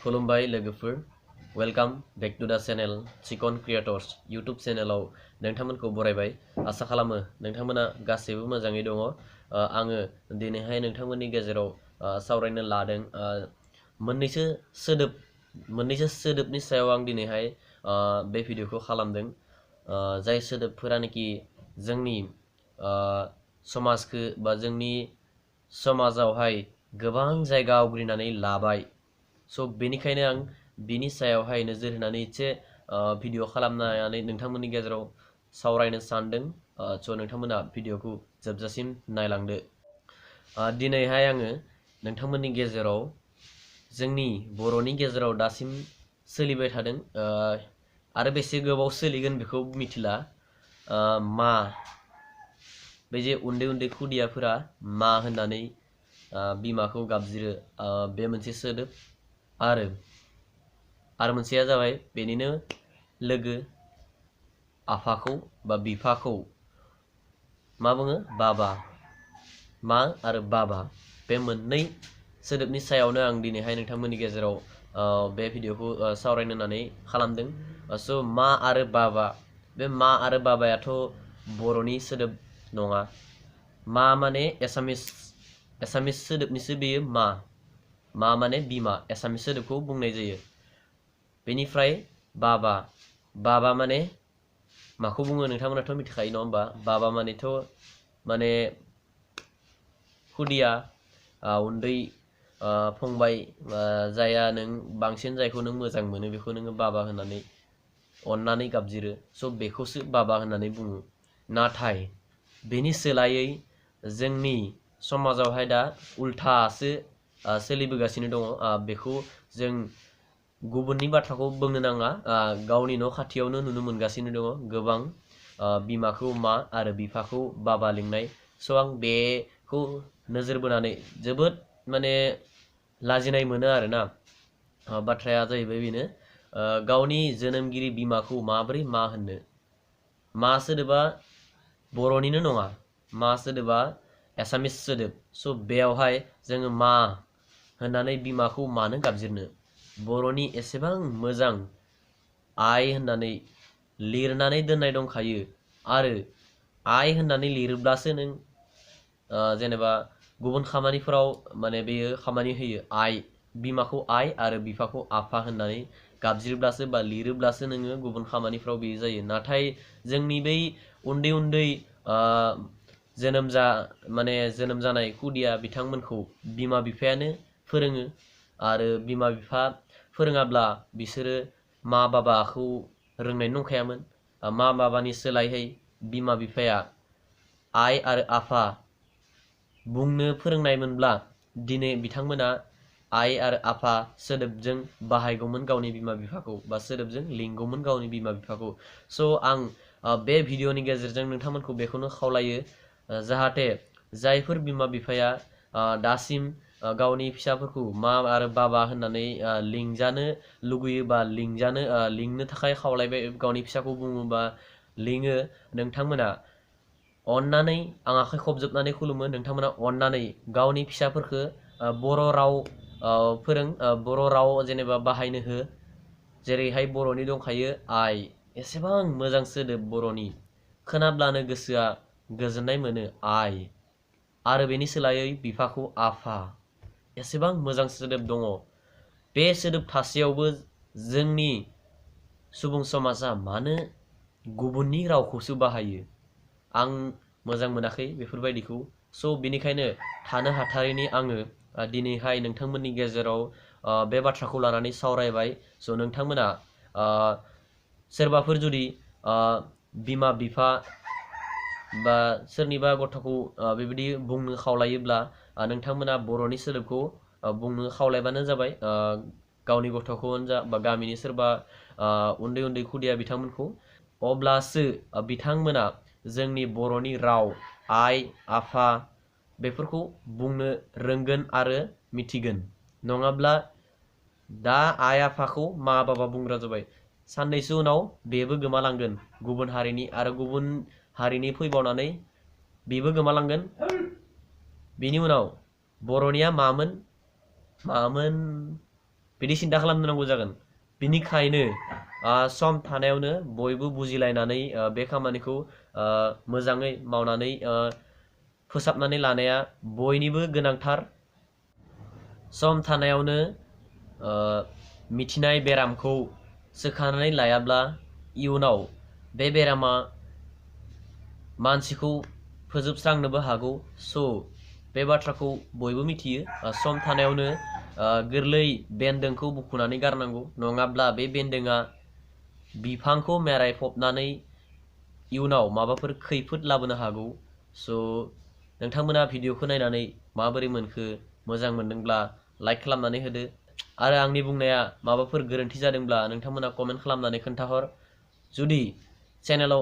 खुलुमबाय लोगोफोर welcome back to द चैनल चिकन क्रिएटर्स यूट्यूब चैनलाव नोंथांमोनखौ बरायबाय आसा खालामो नोंथांमोना गासैबो मोजाङै दङ आङो दिनैहाय नोंथांमोननि गेजेराव सावरायनो लादों मोननैसो सोदोबनि सायाव आं दिनैहाय बे भिडिअखौ खालामदों जाय सोदोबफोरानोखि जोंनि समाजखौ बा जोंनि समाजावहाय गोबां जायगा आवग्रिनानै लाबाय स' बेनिखायनो आं बिनि सायावहाय नोजोर होनानै एसे भिडिअ खालामनानै नोंथांमोननि गेजेराव सावरायनो सानदों स' नोंथांमोना भिडिअखौ जोबजासिम नायलांदो दिनैहाय आङो नोंथांमोननि गेजेराव जोंनि बर'नि गेजेराव दासिम सोलिबाय थादों आरो बेसे गोबाव सोलिगोन बेखौ मिथिला मा बे जे उन्दै उन्दै खुदियाफोरा मा होननानै बिमाखौ गाबज्रियो बे मोनसे सोदोब आरो मोनसेया जाबाय बेनिनो लोगो आफाखौ बा बिफाखौ मा बुङो बाबा मा आरो बाबा बे मोननै सोदोबनि सायावनो आं दिनैहाय नोंथांमोननि गेजेराव बे भिडिअखौ सावरायनो होननानै खालामदों स' मा आरो बाबा बे मा आरो बाबायाथ' बर'नि सोदोब नङा मा माने एसामिस सोदोबनिसो बेयो मा माने बिमा एसामिस सोदोबखौ बुंनाय जायो बेनिफ्राय बाबा माने माखौ बुङो नोंथांमोनाथ' मिथिखायो नङा होमबा बाबा मानेथ' माने खुदिया उन्दै फंबाय जाया नों बांसिन जायखौ नों मोजां मोनो बेखौ नोङो बाबा होननानै अननानै गाबज्रियो स' बेखौसो बाबा होननानै बुङो नाथाय बेनि सोलायै जोंनि समाजावहाय दा उल्थासो सोलिबोगासिनो दङ बेखौ जों गुबुननि बाथ्राखौ बुंनो नाङा गावनि न' खाथियावनो नुनो मोनगासिनो दङ गोबां बिमाखौ मा आरो बिफाखौ बाबा लिंनाय स' आं बेखौ नोजोर बोनानै जोबोद माने लाजिनाय मोनो आरोना बाथ्राया जाहैबाय बेनो गावनि जोनोमगिरि बिमाखौ माबोरै मा होननो मा सोदोबा बर'निनो नङा मा सोदोबा एसामिस सोदोब स' बेयावहाय जोङो मा होननानै बिमाखौ मानो गाबज्रिनो बर'नि एसेबां मोजां आइ होननानै लिरनानै दोननाय दंखायो आरो आइ होननानै लिरोब्लासो नों जेनेबा गुबुन खामानिफोराव माने बेयो खामानि होयो आइ बिमाखौ आइ आरो बिफाखौ आफा होननानै गाबज्रिब्लासो बा लिरोब्लासो नोङो गुबुन खामानिफ्राव बेयो जायो नाथाय जोंनि बै उन्दै जोनोम जानाय खुदिया बिथांमोनखौ बिमा बिफायानो फोरोङो आरो बिमा बिफा फोरोङाब्ला बिसोरो मा बाबाखौ रोंनाय नंखायामोन मा बाबानि सोलायहै बिमा बिफाया आइ आरो आफा बुंनो फोरोंनायमोनब्ला दिनै बिथांमोना आइ आरो आफा सोदोबजों बाहायगौमोन गावनि बिमा बिफाखौ बा सोदोबजों लिंगौमोन गावनि बिमा बिफाखौ स' आं बे भिडिअनि गेजेरजों नोंथांमोनखौ बेखौनो खावलायो जाहाथे जायफोर बिमा बिफाया दासिम गावनि फिसाफोरखौ मा आरो बाबा होननानै लिंजानो लुगैयो बा लिंनो थाखाय खावलायबाय गावनि फिसाखौ बुङोबा लिङो नोंथांमोना अननानै आं आखाइ खबजोबनानै खुलुमो नोंथांमोना अननानै गावनि फिसाफोरखौ बर' राव बर' राव जेनेबा बाहायनो हो जेरैहाय बर'नि दंखायो आइ एसेबां मोजां सोदोब बर'नि खोनाब्लानो गोसोआ गोजोननाय मोनो आइ आरो बेनि सोलायै बिफाखौ आफा एसेबां मोजां सोदोब दङ बे सोदोब थासेयावबो जोंनि सुबुं समाजा मानो गुबुननि रावखौसो बाहायो आं मोजां मोनाखै बेफोरबायदिखौ स' बिनिखायनो थानो हाथारैनि आङो दिनैहाय नोंथांमोननि गेजेराव बे बाथ्राखौ लानानै सावरायबाय स' नोंथांमोना सोरबाफोर जुदि बिमा बिफा बा सोरनिबा गथ'खौ बेबायदि बुंनो खावलायोब्ला नोंथांमोना बर'नि सोदोबखौ बुंनो खावलायबानो जाबाय गावनि गथ'खौनो जा बा गामिनि सोरबा उन्दै खुदिया बिथांमोनखौ अब्लासो बिथांमोना जोंनि बर'नि राव आइ आफा बेफोरखौ बुंनो रोंगोन आरो मिथिगोन नङाब्ला दा आइ आफाखौ मा बाबा बुंग्रा जाबाय साननैसो उनाव बेबो गोमालांगोन गुबुन हारिनि फैबावनानै बेबो गोमालांगोन बिनि उनाव बर'निया मामोन बिदि सिन्था खालामनो नांगौ जागोन। बिनिखायनो सम थानायावनो बयबो बुजिलायनानै बे खामानिखौ मोजाङै मावनानै फोसाबनानै लानाया बयनिबो गोनांथार। सम थानायावनो मिथिनाय बेरामखौ सोखानानै लायाब्ला इयुनाव बे बेरामा मानसिखौ फोजोबस्रांनोबो हागौ। बे बाथ्राखौ बयबो मिथियो। सम थानायावनो गोरलै बेन्दोंखौ बुखुनानै गारनांगौ, नङाब्ला बे बेन्दोंआ बिफांखौ मेरायफबनानै इयुनाव माबाफोर खैफोद लाबोनो हागौ। नोंथांमोना भिडिअखौ नायनानै माबोरै मोनखो? मोजां मोनदोंब्ला लाइक खालामनानै होदो, आरो आंनि बुंनाया माबाफोर गोरोन्थि जादोंब्ला नोंथांमोना कमेन्ट खालामनानै खोन्थाहर। जुदि चेनेलाव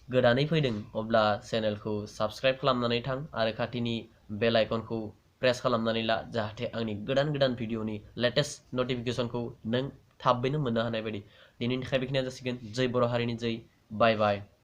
गोदानै फैदों अब्ला चेनेलखौ साबस्क्राइब खालामनानै थां आरो खाथिनि बेल आइकनखौ प्रेस खालामनानै ला, जाहाथे आंनि गोदान गोदान भिडिअनि लेटेस्ट नटिफिकेसनखौ नों थाबैनो मोननो हानाय बायदि। दिनैनि थाखाय बेखिनिया जासिगोन। जै बर' हारिनि जै। बाय बाय।